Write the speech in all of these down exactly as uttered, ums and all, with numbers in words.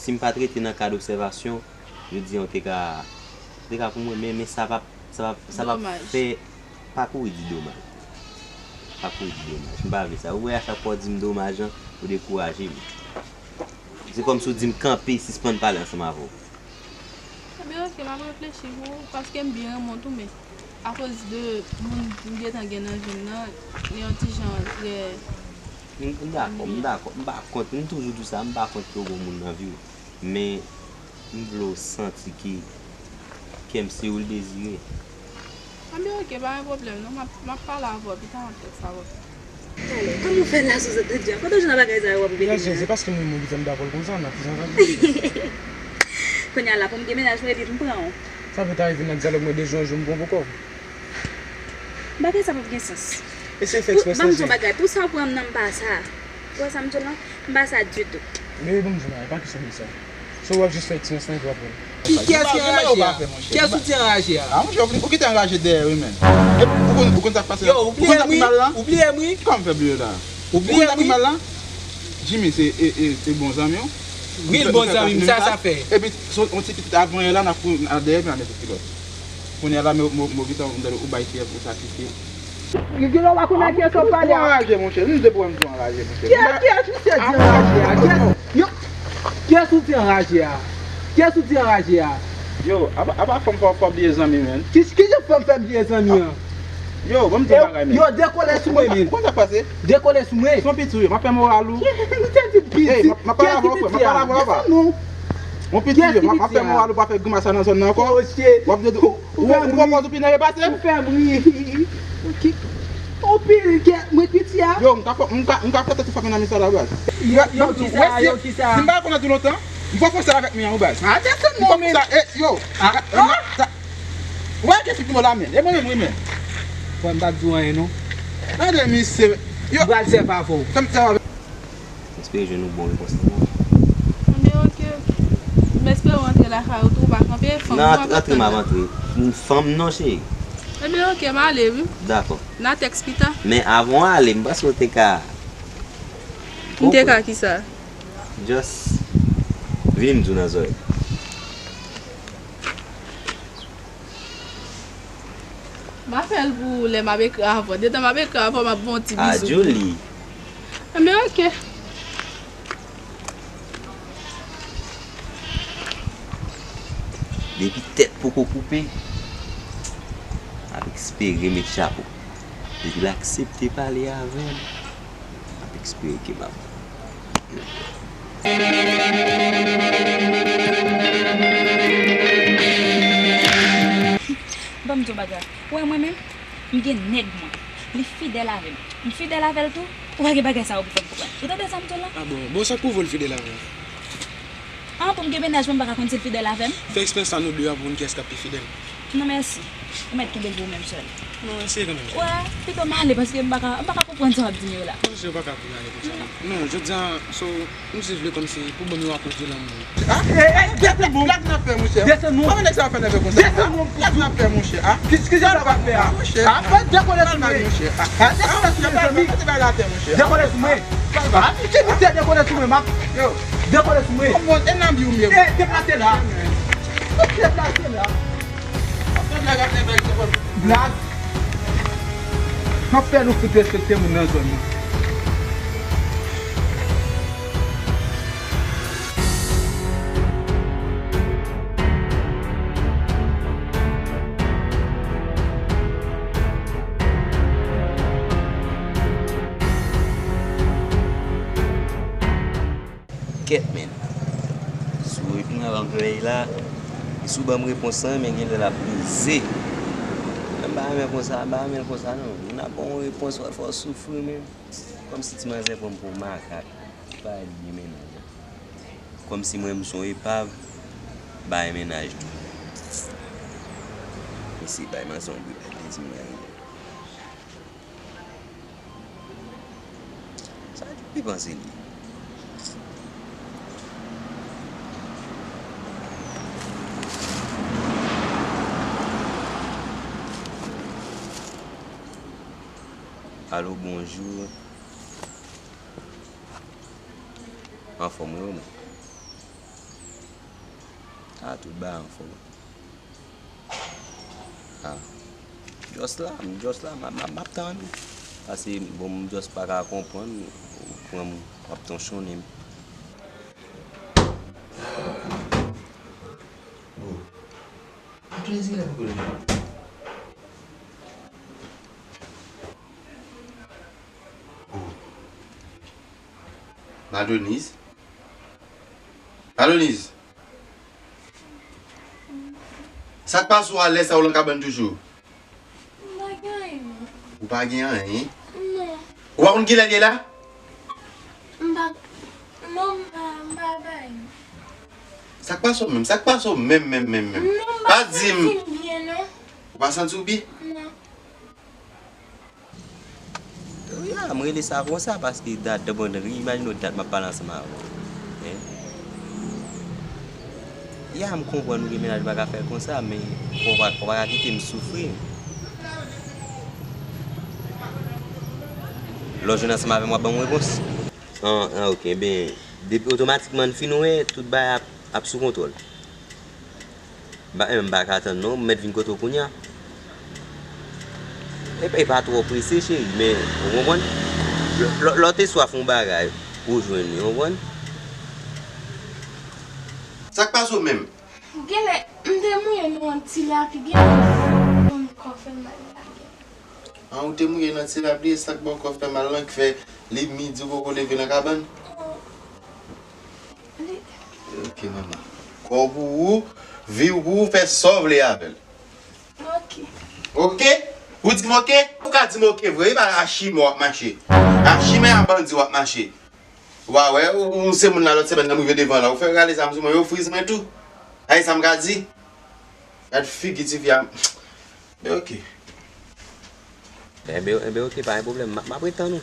Si m pa t rete nan kad obsèvasyon, jodi a w te ka, w te ka pou mwen, men, men sa p ap, sa p ap, sa p ap fè, pa kouri di domaj. Pa kouri di domaj. M pa vle sa. Ou wè, a chak fwa w di m domaj an, ou dekouraje m. Se kòmsi w di m kanpe, sispann pale ansanm avè w. Ebyen, oke, m ap reflechi pou ou, paske m byen renmen w tou, men akoz de moun m gentan gen nan vi m nan, li yon ti jan trè... M, m dakò, m dakò. M pa kont, m toujou di w sa, m pa kont ke w gon moun nan vi w. Men, m vle w santi ke kè m se ou l dezire. Ebyen, oke, pa gen pwoblèm, non. M ap, m ap pale avè w pita, m ap tèks avè w. Talè, kòman w fè la sou zòt de Dja? Kote w jwenn bagay sa yo w ap repete la? Se paske m renmen w ki fè m dakò l konsa, nan ti jan sa. Kounye a la, pou m gen mennaj, mwen epi m pran w. Sa fè ta rive nan dyalòg mwen de jou an jou m pran w pou kò w. Bagay sa p ap gen sans. Eseye fè eksprè sa. Ban m di w bagay, pou sa w pran m nan m pa sa. Ou wè sa m di w lan? M pa sa ditou. Bebe, ban m di w bagay, pa kesyon de sa. So w ap jis fè eksperyans lan epi w ap wè. Ki, kiyès ki anraje a? Kiyès ou di anraje a? A, monchè, ou, ou kite anraje dèyè wi, men. Ou konn, ou konn sa k pase la? Yo, ou konn sa k pi mal la? Ou bliye m wi? Kòman m fè bliye w la? Ou bliye m wi? Ou konn sa k pi mal la? Jimmy, se, e, e, e bon zanmi w. Wi, l bon zanmi m, sa, sa fè. Epi, se yon ti pitit avan yè la, n ap kouri dèyè, epi n ap mete kilòt. Kounye a la, men, men, men, ou bay fyèv ou sa kite. Gen lè w pa konn ak kiyès w ap pale a. Ou anraje, monchè. M di pou m di w anraje, monchè. Kiyès, kiyès misye di anraje a? Kiyès, yo, kiyès ou di anraje a? Kiyès ou di anraje a? Yo, apa, apa fò m fè w bliye zanmi, men. Ki, ki jan fò m fè bliye zanmi an? Yo, ban m di w bagay, men. Yo, dekole sou mwen, men. Ou konn sa k pase? Dekole sou mwen. Se yon piti, yo, m ap fè moral ou. Ou te di piti. Ey, m ap, m ap pale avè w, frè. M ap pale avè w, papa. Yon piti, yo, m ap, m ap fè moral ou pa fè grimas sa nan zòn nan ankò. W ap di, ou, ou, ou pran pòz ou pi nève pase m. Ou fè m ri. Ou pi, ou pi, mwen piti a. Yo, m ka fè, m ka, m ka fè tèt ou frape nan mi sa la, baz. Yo, yo, kisa, yo, kisa? Si m pa rekonèt ou lontan, m fò fòse avèk mi an, wi, baz. A, tèt ou non, men. Yo, a, a, sa, ou wè ke fi ki mo la, men. E mwen menm, wi, men. Frè, m pa t di w anyen, non. Gade, misye. Yo. M pral sèvi avè w. Sa m sèvi avè w. M espere jwenn yon bon repons nan men w. Ebyen, oke. M espere w antre lakay ou tou, ou pa kanpe, fanm ou ap tann. Nan, antre, m ap antre. Fanm non, cheri. Ebyen, oke, m ale, wi. Dakò. N a tèks pita. Men avan w ale, m panse w te ka... M te ka kisa? Just vini m di w nan zòrèy. M a fè l pou ou lè m ap ekri avè w. Detan m ap ekri avè w, m ap ba w yon ti bizou. A, Julie. Enben, oke. Depi tèt poko koupe, m ap espere met chapo. Depi l aksepte pale avè m, m ap espere ke m ap... Ban m di w bagay. Ou wè mwen menm, m gen nèg mwen. Li fidèl avè m. M fidèl avè l tou. Ou pa gen bagay sa yo pou fè m konprann. Ou tande sa m di w la? A bon? Bon, sa k pwouve w l fidèl avè w? An, pou m gen mennaj mwen, m pa ka konn si l fidèl avè m? Fè eksperyans sa nou de a pou konn kiyès k ap pi fidèl. Non, mèsi. Ou mèt kenbe l pou ou menm sèl. Non, eseye kanmenm. Wè, pito m ale paske m pa ka, m pa ka konprann sa w ap di m yo la. Monchè, ou pa ka vin ale konsa non. Non, jodi a, so, misye vle kòmsi pou ban m yon apwòch de lanmou. Ah, eh, eh, desann non. Gad sa n ap fè, monchè. Desann non. Kòman nèg sa ap fè nève konsa? Desann non. Gad sa n ap fè, monchè. Ah, ki, ki sa n ap fè a? Monchè. Ah, fè dekole sou mwen. Monchè. Ah, desann non, mezanmi. Dekole sou mwen. Ah, ki misye dekole sou mwen, m ap. Yo. Dekole sou mwen. Kòman, e nan bi ou m ye? Eh, deplase la. Deplase la. Ap fè blag, ap fè blag, se bon. Blag? M ap fè nou fout respekte moun nan zòn nan. Kèt, men. Si w reponn avan klè la, si w ban m repons lan, men genlè l ap mize. Mwen m pa renmen konsa, m pa renmen l konsa non. Moun ap ba w yon repons, fò, fò w soufri menm. Kòmsi ti manzè pran m pou yon makak. Li pa vle gen mennaj. Kòmsi mwen m se yon epav, bay mennaj tou. Mesye bay manzè yon bri, bay plezi mwen. Sa ki pi panse li? Alo, bonjou. Anfòm wi ou menm? A, tout bagay anfòm. Ah. Just la, m just la, m ap, m ap, m ap tann ou. Paske, bon, m just pa ka konprann, ou pran m, w ap tonchonnen m. Oh. Antoine Zile pou konnen. Oh. Madonise. Madonise. Sa k pase w alè sa ou lan kabann toujou? M pa gen anyen. Ou pa gen anyen? Non. Ou pa konn kilè l ye la? M pa, non, m pa, m pa bay. Sa k pase w menm? Sa k pase w menm, menm, menm, menm? Non, m pa santi m byen, non. Ou pa santi w byen? Non. Ya, m rele sa konsa paske dat, imajine w dat m ap pale ansanm avè w. Hein? Ya, m konprann ou gen mennaj, ou pa ka fè l konsa, men fò w pa, fò w pa ka kite m soufri. Lè w jwenn ansanm avè m, w ap ban m repons. An, an, ok, ben, depi otomatikman n fin wè, tout bagay ap, ap sou kontwòl. M pa, eh, m pa ka tann non, m mèt vin kote w kounye a. E pa, e pa twò prese, cheri, men, ou konprann? Lè, lè, lè w te swaf yon bagay, ou jwenn li, ou konprann? Sa k pase w menm? Genlè, m te mouye nan yon ti lapli, genlè, m kò fè m mal la. An, ou te mouye nan ti lapli, e sa k ba w kò fè mal lan, ki fè li midi ou poko leve nan kabann? Li Ok, manman. Kò w pou ou, vi w pou ou, fè sa w vle avè l. Ok. Ok? Ou di m ok? Ou ka di m ok vre, wi, pa a chimè w ap mache. A chimè, a bandi w ap mache. Ou pa wè, ou, ou se moun la lòt semèn nan m rive devan la, ou fè rale zam sou mwen, yo friz mwen tou. Sa e sa m ka di? Gad figi tifi a. Men ok. Enben, enben ok, pa gen pwoblèm. M, m ap ret tann ou.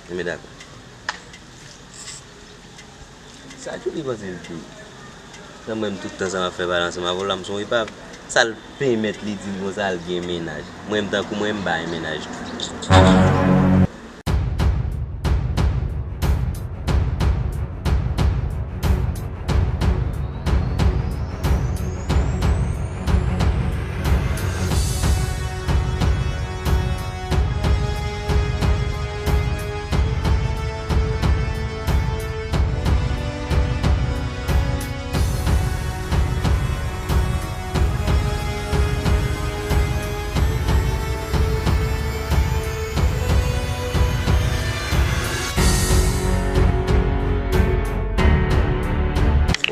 Enben dakò. Sa Djouly panse l di? Nan mwen menm tout tan sa m ap fè pale ansanm avè w la, m se yon epav. Sa l pèmèt li di l konsa l gen mennaj? Mwen menm tankou mwen, m pa gen mennaj tou.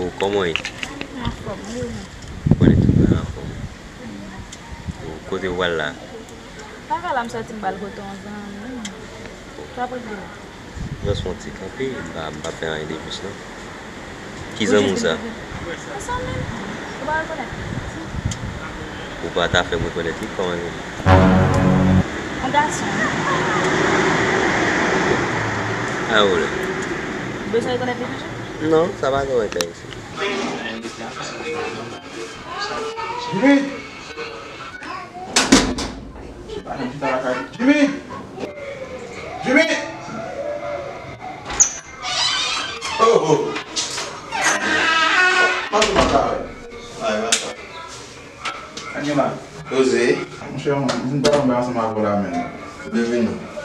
Oh, kòman w ye? Anfòm, wi, wi. Konnen tout moun anfòm. Oh, kote w pral la? Pa ka la, m sòti m pral kote yon zanmi m. Sa pou di? Just yon ti kanpe, m pa, m pa fè anyen de plis non. Ki zanmi w sa? Se zanmi m. Ou pa rekonèt li? Ou pa ta fè m rekonèt li, kòman li rele? Yon gason. Sa yo vle? Ou bezwen rekonèt li toujou? Non, sa pa gen règ la isi. Jimmy! Jimmy! Jimmy! Oh, oh. Mwen sou mwen travay. Ay, mwen sa. Anima. Poze. Monchè, mwen, mwen ta konbe ansanm avè w la menm. Byenvini.